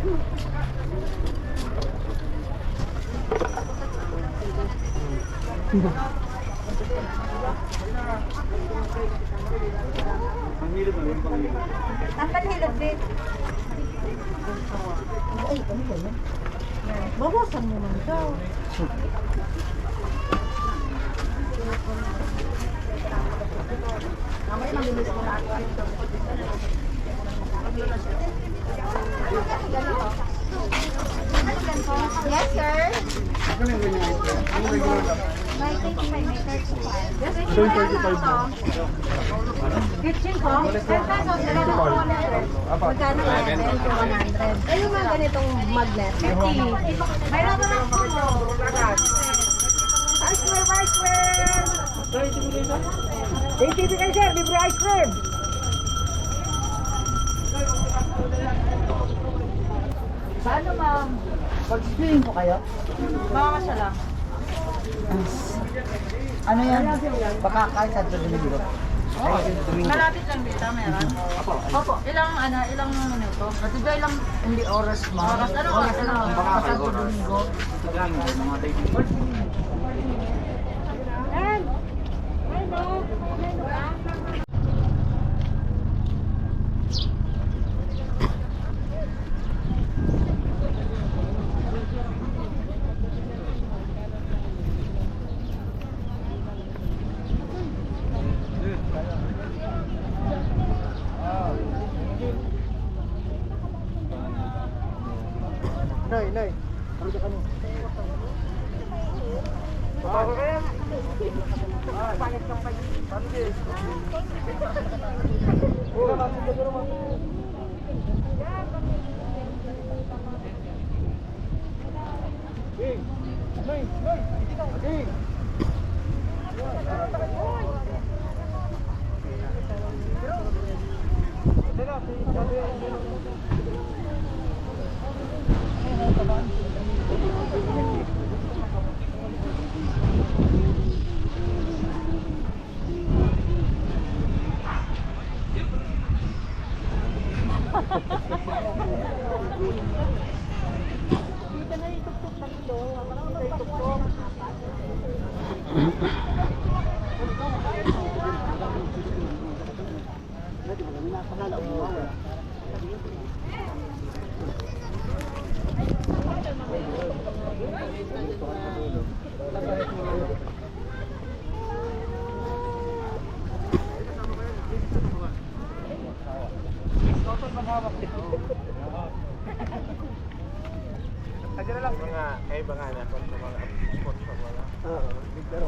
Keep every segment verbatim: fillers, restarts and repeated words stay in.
Ang panhilod, babe. Ay, ano ba yan? Bawasan mo man daw. Yes, sir. May twenty-five, may thirty-five. Sir, thirty-five na. Kitchen ko? Ten pesos, dalawa ko one hundred. Magkano yan? Ten to one hundred. Ay, yung mga ganitong magnet. Fifty. Mayroon ko lang po. Ice cream, ice cream! Sir, ito po kayo, sir? T V kayo, sir. Libre ice cream! Paano, ma'am? Pag-screen ko kayo? Mama siya lang. Ano yan? Baka kahit sa Domingo. Ay, Domingo. Malapit lang dito, meron? Opo. Opo, ilang, ano, ilang minuto? Pati ba ilang, hindi oras, ma'am? Oras, ano oras, ano? Baka sa Domingo. Nay, nay. Ano ka kami? Mga kaiba nga na, kung sa mga sport sa mga Oo, big pero.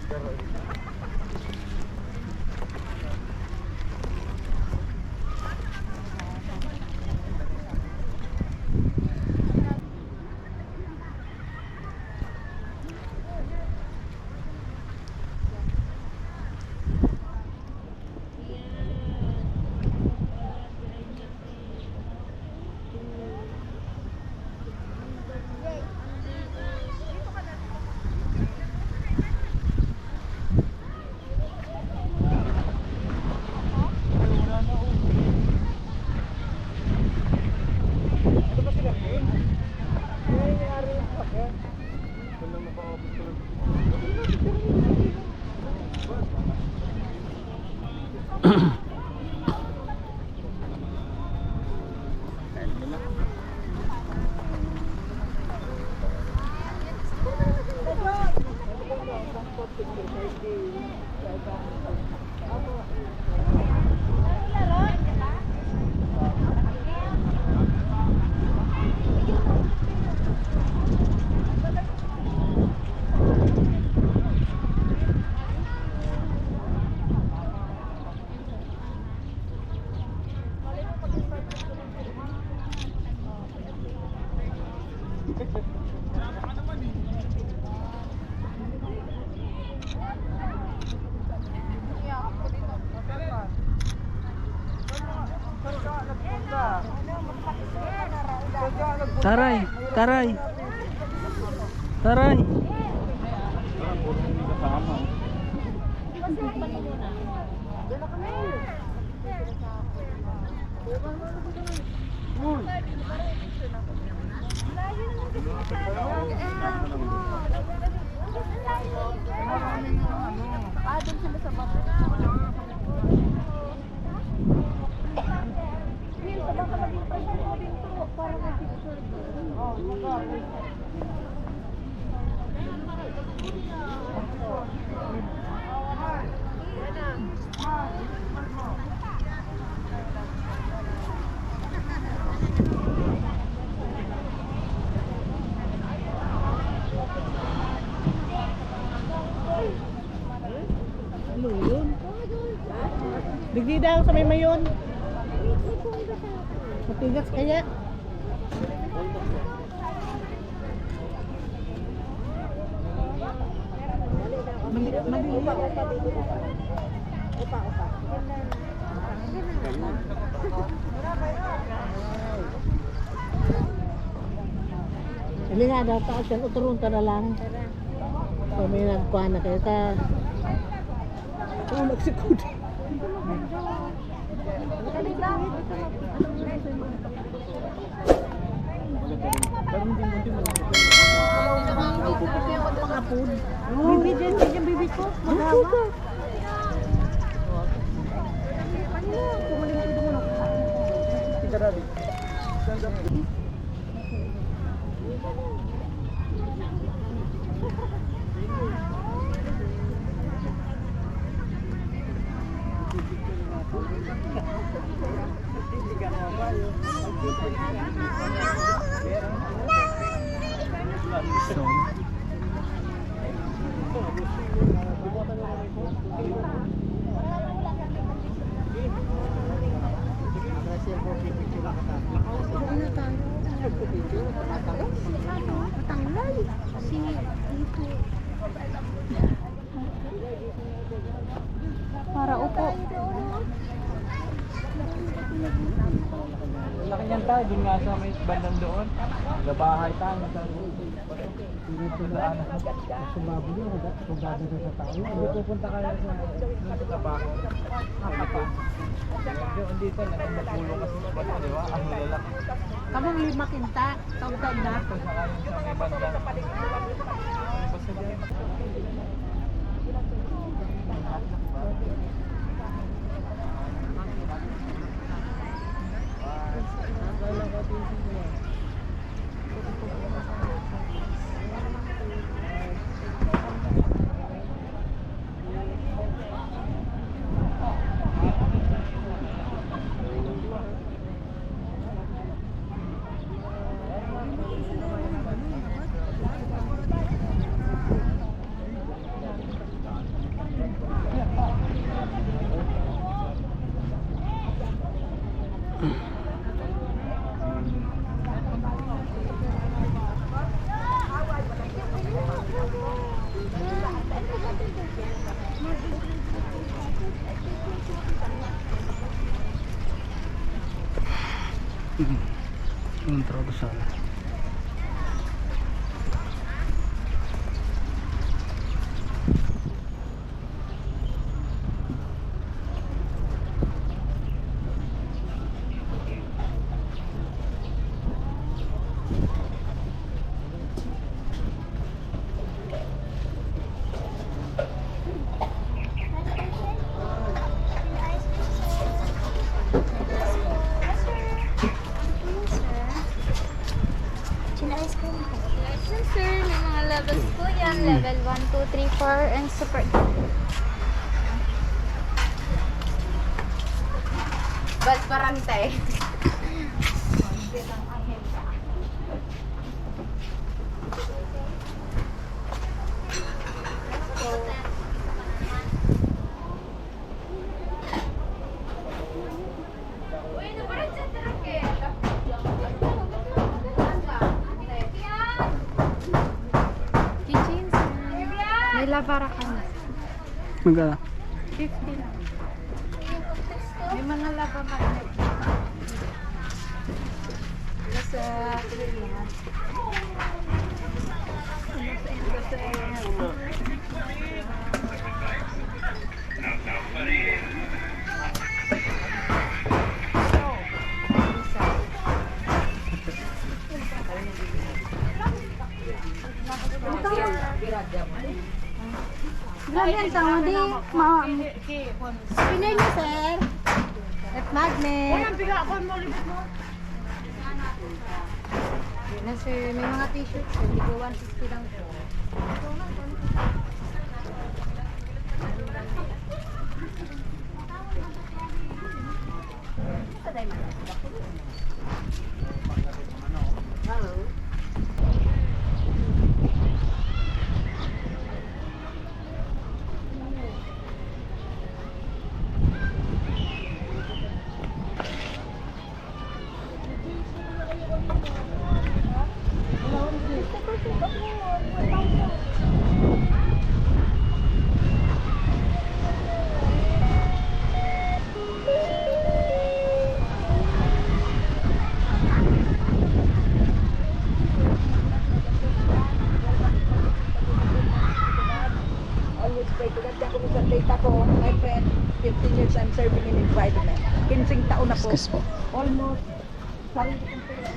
Pero, Taray, taray. Taray. Ano yun? Digdi daw sa may mayon. Matigas kaya. Mali, mali. Dali nga daw, taas yan. Uturon ka na lang. So, may nagkuha na kayo. Ta, oh, nagsikod. Bibi din, bibi, bibi ko. Maghawa. So, para upo. Laki niyan tayo, dun nga sa may bandang doon. Gabahay tayo. Sundalo na sa tao. Hindi pupunta kayo sa, doon sa Tabaco. Medyo andito na, kung magulong kasi sa bato, di ba? Ang lalaki. Kamong lima kinta, taon-taon na. Ito sa kayo sa may banda. Basta dyan. Ang trabaho sana. Chin ice cream po. Yes, sir. May mga levels po yan. Level one, two, three, four, and super. Bal parante. Chichins. May labara kami. Magkano? Fifty lang. May mga laba magnet. Nasa, nasa, Yan, tama di, ma'am. Spinner niyo, sir. At magnet. Walang biga ako, mo, libit mo. Yan, sir. May mga t-shirt, sir. Hindi ko one fifty lang po. Always pray to God. Ako, minsan late ako. My friend, fifteen years I'm serving in environment. Kinsing taon na po. Excuse po. Almost. Sarili kong pera.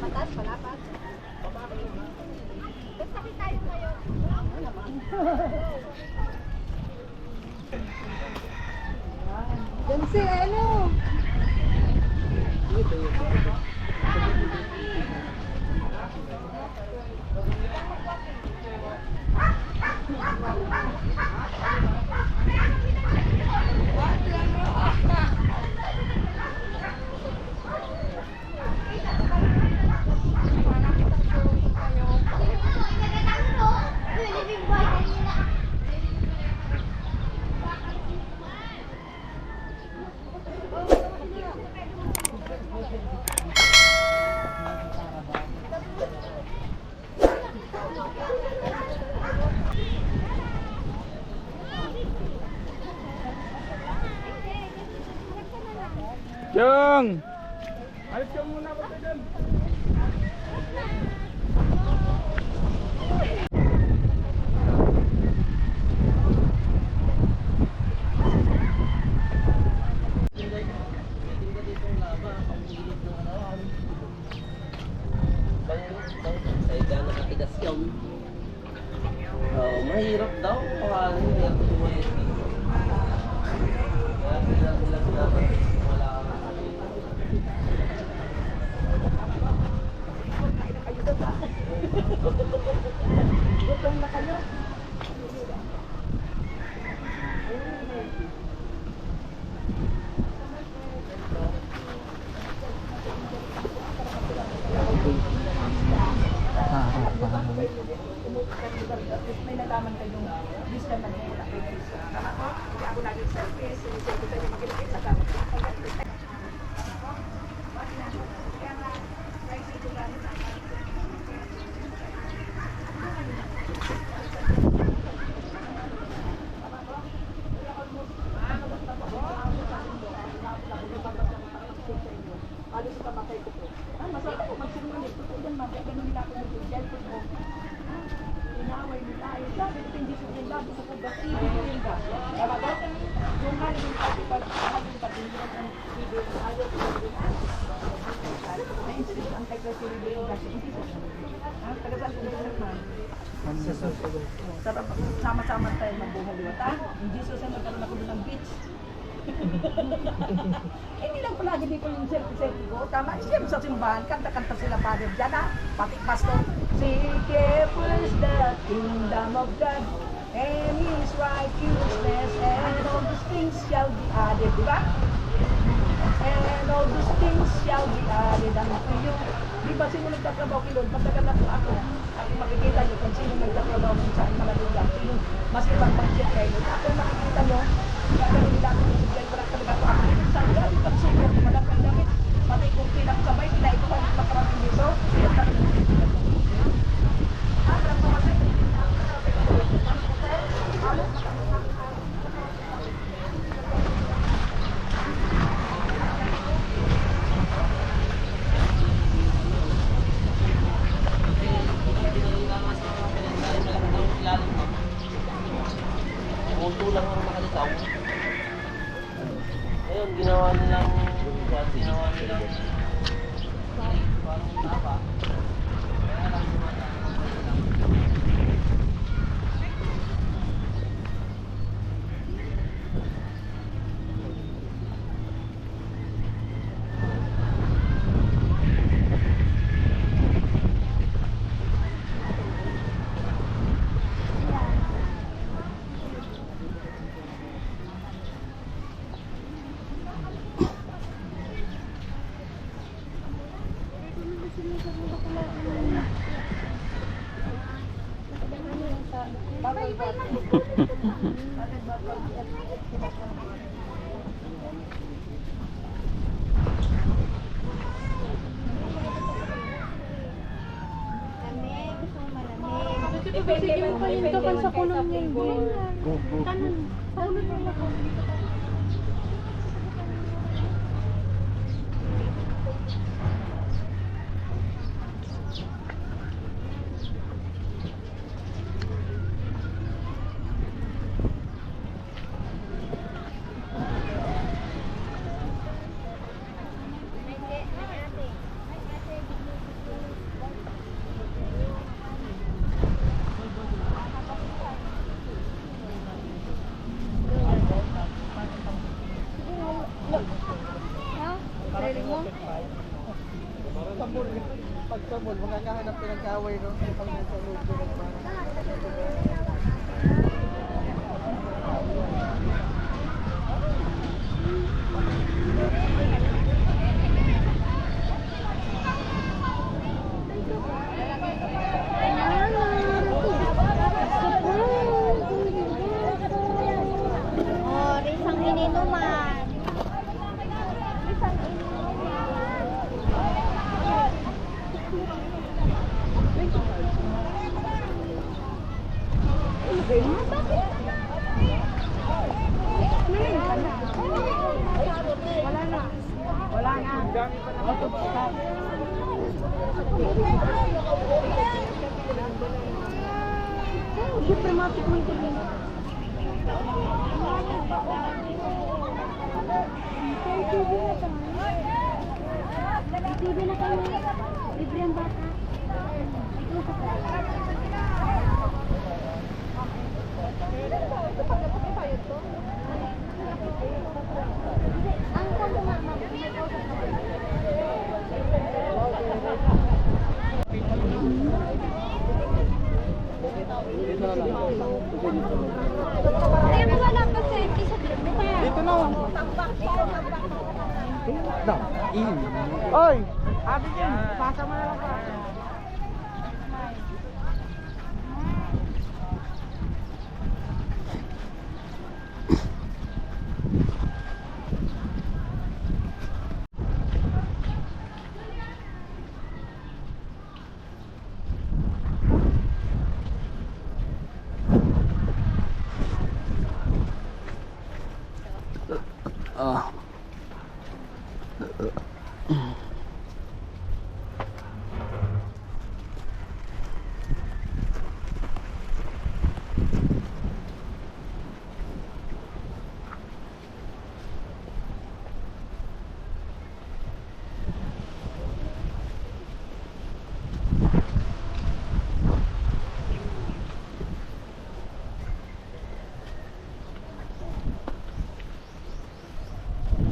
Mataas, malapat. Basta kita yung ngayon. Yan si ano? Chong! Alis ka muna, kapatid. Sa higa, nakatigas yan. Oo, mahirap daw. Paano, hirap tumayo. Kaya hirap, hirap dapat wala kang nakakita. Gutom na kayo. Halos pamatay ko po. Ah, masarap ako magsinungaling. Totoo yan, ma'am. Kaya ganun nila ako mag-enjoy ko po. Inaway nila. Eh, sabi ko, "Hindi ko rin ba? Gusto ko ba? Hindi ko rin ba?" Talaga? Yung nga, yung pati pag, ah, yung pati nila ng T V, ayaw ko rin, ah. Sabi ko, "May incident ang taga-Siribe, yung kasi hindi ko." Ah, taga saan po kayo, ma'am? Sa Sorsogon. Oh, sarap. Sama-sama tayo mabuhay, di ba? Ta? In Jesus' name, magkaroon ako doon ng beach. Eh, hindi lang palagi dito yung selfie-selfie ko. Tama, siyempre sa simbahan, kanta-kanta sila, Father, dyan, ha? Pati pastor, "Seek ye first the kingdom of God." And his righteousness and all these things shall be added, di ba? And all these things shall be added unto you. Di ba, sino nagtatrabaho ki Lord? Matagal na po ako. Ako makikita niyo kung sino nagtatrabaho kung saan mga lugar. Sino mas ibang budget kayo? Ako makikita mo, gagawin nila ako ng bigyan ko lang talaga ako. Ako, sa grabe pagsubok, walang pandamit. Pati kung pinakasabay, pinaikuhan, makarating dito. Uso lang ang makalitaw. Ayun, ginawa nilang, ginawa nilang, parang taba. Kaya lang, gumana. Ito kasi yung paninda kan sa Colonial Green. Go, go, go. Kanan. Kanan na lang. Sabol, pag sabol, makakahanap ka ng kaaway, no? Pag nasa loob ka ng bahay. Oh, risang ininuman. Wala na. Wala na. Siyempre, mga tikman ko din. May T V na kami. Libre ang bata. Ang pag-umama. Dito na lang. Dito na. Oy! Ate Jun, pasa mo na lang pa. Ah.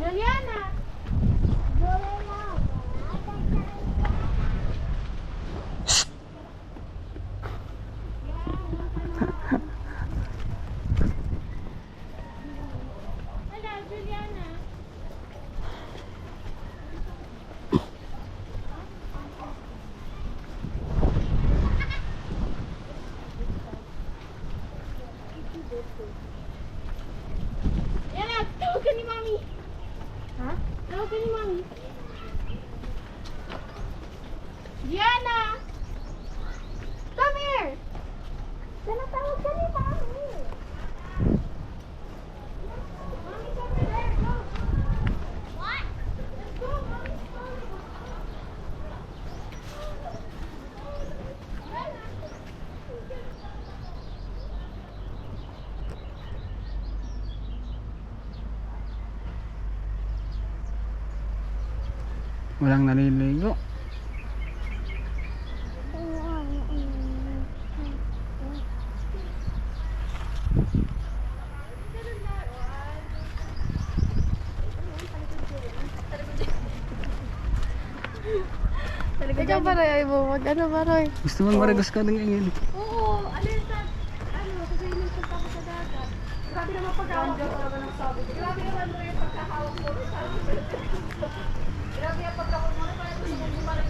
Juliana! Juliana! Ha? Tawag ka ni Mami. Diana! Come here! Tinatawag ka ni Mami. Mommy's over there. Go! What? Let's go. Mommy's calling. Walang naliligo. Ikaw ba, Roy? Ay mo, mag ano ba, Roy? Gusto mong marigas ka ng ingin? Oo, ano yun sa, ano, sa swimming pool tapos sa dagat. Grabe naman pagkahawak mo talaga ng sabi. Grabe naman mo yung pagkahawak mo. Grabe yung pagkahawak mo. Parang gusto mong gumaling.